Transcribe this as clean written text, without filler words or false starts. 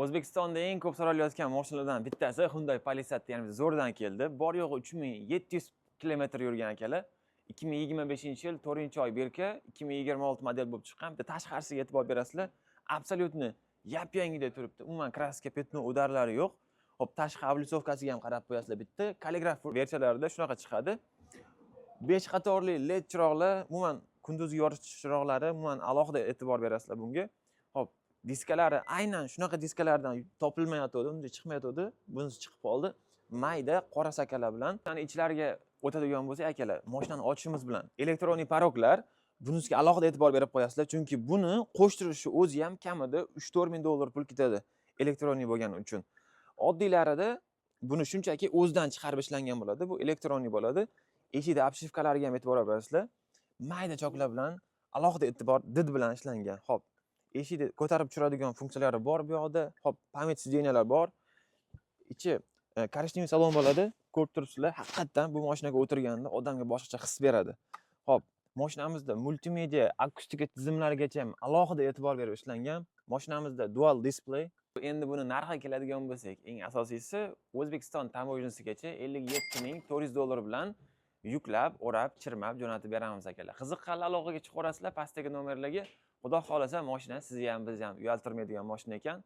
O'zbekistonda eng ko'p so'ralayotgan mashinalardan bittasi Hyundai Palisade deganimiz zo'rdan keldi. Bor yo'g'i 3700 kilometr yurgan, akalar. 2025-yil 4-oy belka, 2026 model bo'lib chiqqan. Bitta tashqarisiga e'tibor berasizlar. Абсолютно yap-yangidek turibdi. Umuman краска, пятно, удар lari yo'q. Xo'p, tashqi облицовка siga ham qarab qo'yasizlar bitta. Kalligraf versiyalarida shunaqa chiqadi. 5 qatorli LED chiroqlar, umuman kunduzgi yoritish chiroqlari, umuman alohida e'tibor berasizlar bunga. Xo'p, diskalari aynan shunaqa diskalardan topilmayotgandi, unday chiqmayotgandi. Bunisi chiqib qoldi. Mayda qora sakalar bilan. Ya'ni ichlariga o'tadigan bo'lsak, akalar, mashinani ochishimiz bilan электронный порог lar, bunisiga alohida e'tibor berib qo'yasizlar, chunki buni qo'shtirishni o'zi ham kamida 3-4 ming dollar pul ketadi электронный bo'lgani uchun. Oddiylarida buni shunchaki o'zidan chiqarib ishlangan bo'ladi, bu электронный bo'ladi. Eshikda обшивка lariga ham e'tibor berasizlar. Mayda choklar bilan alohida e'tibor, did bilan ishlangan. Xo'p, eshikni ko'tarib tushiradigan funksiyalari bor bu yoqda. Xo'p, память сиденья lar bor. Ichi коричневый salon bo'ladi. Ko'rib turibsizlar, haqiqatdan bu mashinaga o'tirganda odamga boshqacha his beradi. Xo'p, mashinamizda multimedia, akustika tizimlarigacha ham alohida e'tibor berib ishlangan. Mashinamizda dual display. Endi buni narxiga keladigan bo'lsak, eng asosiysi, O'zbekiston таможня sigacha 57 400 dollar bilan yuklab, o'rab, chirmab jo'natib beramiz, akalar. Qiziqqanlar aloqaga chiqaverasizlar pastdagi nomerlarga. Xudo xohlasa, mashina sizni ham, bizni ham uyaltirmaydigan mashina ekan.